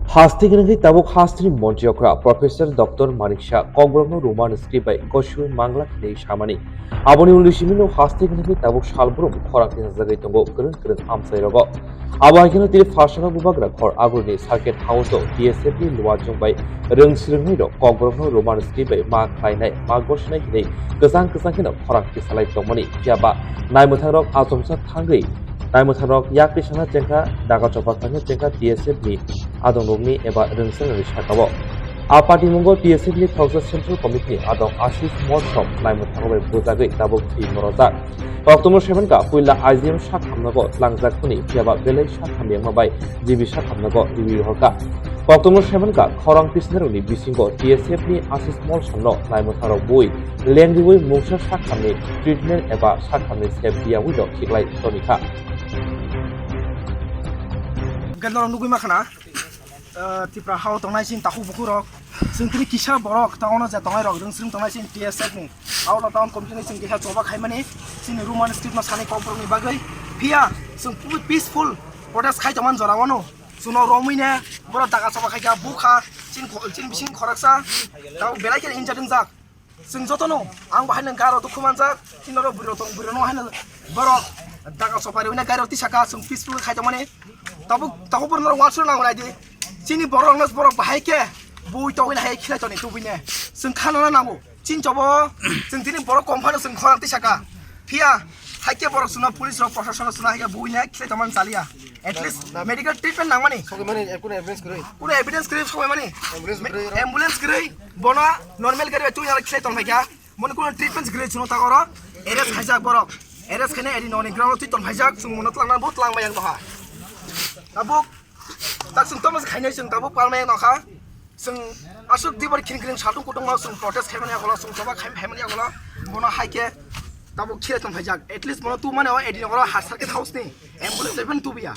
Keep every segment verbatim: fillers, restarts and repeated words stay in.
Haste gwnangwi tabuk hasteni montri okra Professor Doctor Manik Shah kokborokno Roman script bai gosiwi mangla hinwi samani. Aboni ulo simino haste gwnangwi tabuk salbrum khorang tisajagwi tongo kwrwng kwrwng amchairogo. Abo hai kheno tini pharsano bubagra khor agurni Circuit House-o T S F ni luachung bai rwng swrwngnairok kokborokno Roman script bai ma khlainai, ma gosinai hinwi kwchang kwchang kheno khorang tisalai tongmani. Phiyaba naimwthangrok achomsa thangwi naimwthangrok yak tisana chengkha, daga chopak thangwi chengkha T S F ni adongrokni eba rwngsengrokni saka-o. A patimungo T S F ni khoroksa Central Committee ni adong Ashish Morsom naimwthangrok bai bujagwi tabuk thwi morojak. Koktwma saimankha, puila I G M sak hamnago tlangjak hwnwi, phiyaba belai sak hamyangma bai G B sak hamnago riwi rohorkha. Koktwma saimankha, khorang tisnarokni bisingo T S F ni Ashish Morsom no naimwthangrok bui lengriwi mungsa sak hamni treatment eba sak hamni sep diyawi no khiklai tonikha. Hwnkhe norok nugwi mankha na, eh, Tripura hao tongnai chini takhuk bukhuk rok, chwng tini kisa borok town o je tongnai rok, rwngswrwng tongnai chini T S F ni, out of town committee ni chwng kisa choba khaimani, chini Roman script no sanai kokborok ni bagwi. Phiya chwng peaceful protest khai tongmani jora o no, chwngno romwi ne borok daga choba khaikha, bukha, chini kho-, chini bising khoroksa, tabuk belai kheno injured wngjak. Chwng jotono ang bo haino garo dukhu manjak, chini norok bwrwi rok tong, bwrwi rok no haino borok daga sopari hwnwi gari rok tisaka, chwng peaceful khai tongmani. Tabuk, tabuk borok norok uansuk nango naidi, chini borok rokno borok bahai khe bui tongwi hai khilai toni tubui ne chwng khana nango. Chini chobo chwng tini borok kom phano chwng khorang tisaka, phiya hai khe borok chwngno police rok, proshashan rok chwngno hai khe bui ne khilai tongmani chaliya. At least medical treatment nangmani. Sokimani, eh, kuno ambulance kwrwi? Kuno evidence kwrwi sokimani? Ambulance kwrwi, ambulance kwrwi, bono normal gari bai twi nang khlai tong phaikha. Bono kuno treatment kwrwi, chwngno tak oro arrest khaijak borok. Arrest khaina eri noni ground twi tong phaijak, chwng bono twlangna bo twlang bai ang doha. Tabuk, tak chwng tamo khainai chwng tabuk palmai nokha. Chwng aswk dibar khin khin satung kutung no chwng protest khaimani yagulo, chwng choba khai phaimani yagulo, bono hai khe tabuk khire tong phaijak. At least bono tu mane o edi nokoro ha Circuit House ni ambulance even tubiya.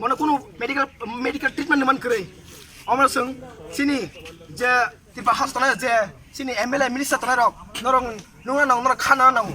Bono kunu medical, medical treatment ni man kwrwi. Omo chwng chini je Tripura house tongnai je chini M L A minister tongnai rok norok nungna nang norok khana nang